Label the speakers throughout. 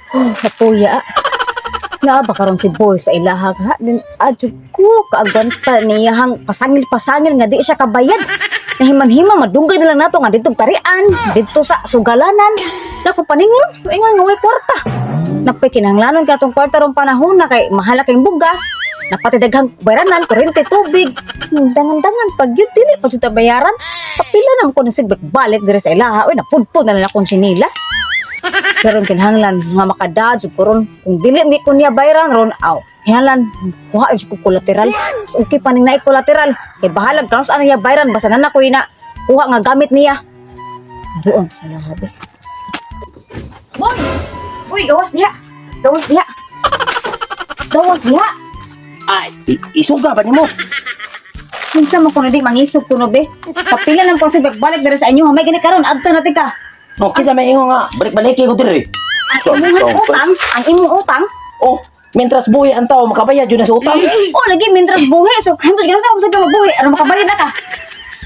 Speaker 1: Oh, kapuya. Naa ba karon si Boy sa ilaha ka? Din adyo ko kaagwanta niyahang pasangil-pasangil nga di siya kabayad. Nahiman-hima madunggay na lang nato nga didto tarian, didto sa sugalanan. Naku paningon, ingon nga way kwarta. Napay kinahanglanon ka atong kwarta rong panahon na kay mahala kayong bugas. Napati daghang bayranan, kuryente, tubig. Dangan-dangan pag yun dili pa jud ta bayaran. Kapila naman ko nasigbek balik diri sa ilaha. Uy, napudpud na lang akong sinilas. Pero ang kinahanglan nga makadad jud ko ron kung dili mi ko niya bayaran ron, aw, kinahanglan kuha jud ko collateral. Mas okay pa ning naay collateral kay bahalag kanos ano niya bayaran, basta na ko na kuha nga gamit niya doon sa lahabi. Boy, uy, gawas diha, gawas diha, gawas diha.
Speaker 2: Ay, isuga ba nimo?
Speaker 1: Kinsa man kuno di mangisog kuno be? Kapila lang ko sig balik diri sa inyo, may gani karon abta na ka.
Speaker 2: Oh, kinsa may ingon nga balik-baliki ko diri?
Speaker 1: Ang imong utang, ang imong utang.
Speaker 2: Oh, mentras buhi ang tao makabayad yun na sa utang.
Speaker 1: Oh, lagi mintras buhi. So, hantod gano'n sa akong mabuhi. Ano makabayad na ka?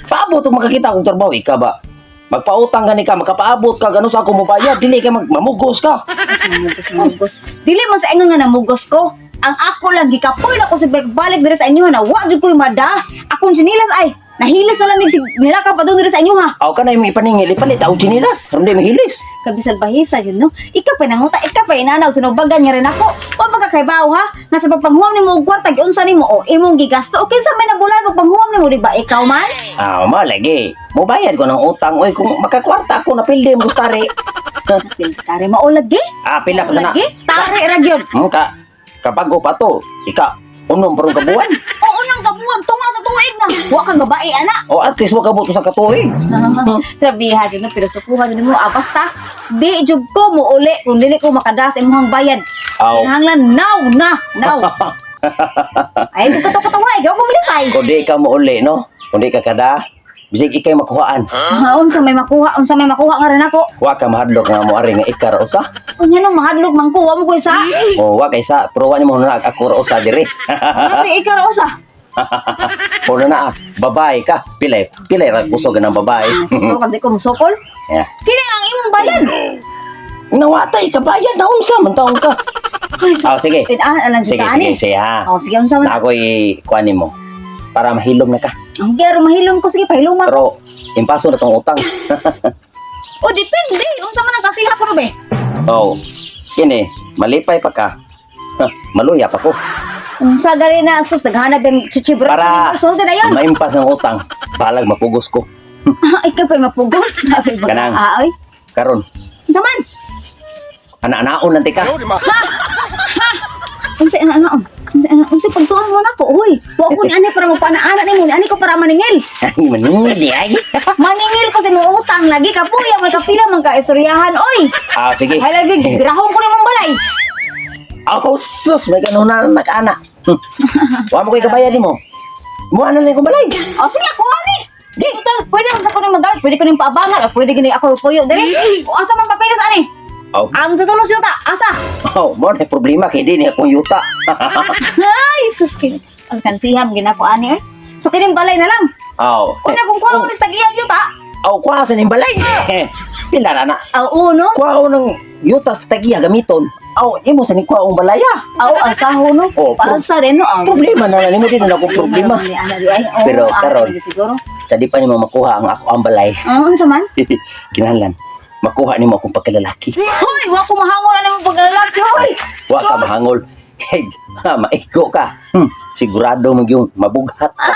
Speaker 2: Paabot og makakita akong trabaho ika ba? Magpautang gani ka, makapaabot ka gano sa ako mobayad, dili ka magmamugos ka.
Speaker 1: Namugos, namugos. Dili man sa ingon nga namugos ko. Ang ako lang gikapoy na ko sa balik diri sa inyo na wa jud ko'y mada. Akong sinilas ay nahilis na lang sig nila ka pa diri sa inyo ha.
Speaker 2: Aw ka na imong ipaningil, ipalit aw tsinilas, aron di mahilis.
Speaker 1: Kabisal bahisa jud no. Ikaw pa nanguta, ikaw pa inanaw tinubagan niya rin ako. Wa ba ka kaybaw ha? Nga sa pagpanghuam nimo og kwarta giunsa nimo o imong gigasto o kinsa may nabulan pagpanghuam nimo, di ba ikaw man?
Speaker 2: Ah, ma lagi. Mobayad ko ng utang oy kung makakwarta ako na pildi mo gustari.
Speaker 1: Tare mao lagi.
Speaker 2: Ah, pila pa sana.
Speaker 1: Lagi tare ra gyud.
Speaker 2: Ka kabago pa to. Ika unom pa ron ka buwan.
Speaker 1: Oo nang kabuan tunga sa tuig na. Wa kang babae ana.
Speaker 2: O at least wa ka buto sa katuig.
Speaker 1: Trabiha jud no, pero sukuha jud mo, ah, basta di jud ko mo uli kung dili ko makadas imong bayad.
Speaker 2: Aw.
Speaker 1: Kinahanglan now na now. Ay ko kato katawa ikaw ko malipay.
Speaker 2: Kung di ka mo uli, no? Kung di ka kada, bisig ikay makuhaan.
Speaker 1: Ah, unsa may makuha, unsa may makuha nga rin ako?
Speaker 2: Wa ka mahadlok nga mo ari nga ika ra usa.
Speaker 1: Unya nang mahadlok man ko, wa mo ko isa.
Speaker 2: O wa kay sa, pero wa nimo na ako ra usa diri.
Speaker 1: Ano di ikaw ra usa?
Speaker 2: Puno na ah, babae ka. Pilay, pilay ra kusog ng babae.
Speaker 1: Susto ka di ko musokol.
Speaker 2: Yeah.
Speaker 1: Kini ang imong bayad.
Speaker 2: Nawatay ka bayad na unsa man taon ka.
Speaker 1: Ay,
Speaker 2: Ah, sige.
Speaker 1: Tinaan alang jud
Speaker 2: Sige,
Speaker 1: ka ani.
Speaker 2: sige, sige ha.
Speaker 1: Oh, sige, unsa man?
Speaker 2: Na ako'y kuan nimo para mahilom na ka.
Speaker 1: Ang gyaro mahilom ko, sige pahiloma.
Speaker 2: Pero impaso na tong utang.
Speaker 1: O depende, unsa man ang kasiha ko be?
Speaker 2: Oh, kini, malipay pa ka. Ha, maluya pa ko.
Speaker 1: Unsa gari na sus naghanap yung chichibra.
Speaker 2: Para
Speaker 1: sulti na yun.
Speaker 2: maimpas ng utang, balag mapugos ko.
Speaker 1: Ikaw pa'y mapugos. Sabi ba?
Speaker 2: Kanang.
Speaker 1: Ah, oy.
Speaker 2: Karon,
Speaker 1: Unsa man?
Speaker 2: ana-anaon lang ti ka.
Speaker 1: Unsa ina ana? Unsa ana? Unsa pagtuon mo nako? Hoy, wa ko ni ani para magpanaana nimo, ni ani ko para maningil.
Speaker 2: Ay, maningil di ay.
Speaker 1: Maningil ko sa imong utang lagi kapuya man kapila man ka istoryahan oy.
Speaker 2: Ah, sige.
Speaker 1: Ay lagi girahon ko nimong balay.
Speaker 2: Oh, sus, may ganun na nag-ana. Wa mo ko'y kabayad nimo. Muha na lang kong balay.
Speaker 1: O sige ako ani. Di total pwede man sa ko ning magamit, pwede ko ning paabangan, o pwede gini ako puyo diri. O asa man papeles ani?
Speaker 2: Oh,
Speaker 1: Ang tutulong sa yuta, asa?
Speaker 2: oh, mo na problema kay di niya akong yuta.
Speaker 1: Ay, sus kini. Ang kansiham ginako ani eh. So kining balay na lang.
Speaker 2: Oh.
Speaker 1: Una kung kuha ko ni sa tag-iyang yuta.
Speaker 2: Oh, kuha sa ning balay. Pila na na.
Speaker 1: Oo, no?
Speaker 2: Kuha ko ng yuta sa tagiya gamiton. Oh, imo sa ning kuha ang balaya.
Speaker 1: Oo, asaho, no?
Speaker 2: Oh,
Speaker 1: Palsa din, no? Ang
Speaker 2: Problema na lang nimo din na akong problema.
Speaker 1: Ana di ay. Oo,
Speaker 2: Pero,
Speaker 1: ana
Speaker 2: karon.
Speaker 1: lagi siguro.
Speaker 2: Sa di pa nimo makuha ang ako ang balay.
Speaker 1: Oo, unsa man?
Speaker 2: Kinahanglan makuha nimo akong pagkalalaki.
Speaker 1: Hoy, wa ko mahangol ana mong paglalaki, hoy.
Speaker 2: Wa ka
Speaker 1: Sus!
Speaker 2: mahangol. Hey, ha, maigo ka. Sigurado mo yung mabughat ka.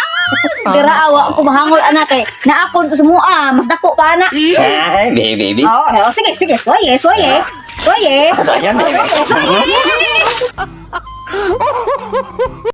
Speaker 1: Dira wa ko mahangol ana kay naakon sa mua, mas dako pa ana.
Speaker 2: Ay, baby, baby.
Speaker 1: Oo, oh, sige, sige, soye, soye. Soye.
Speaker 2: So, ayan.
Speaker 1: Oh, soye.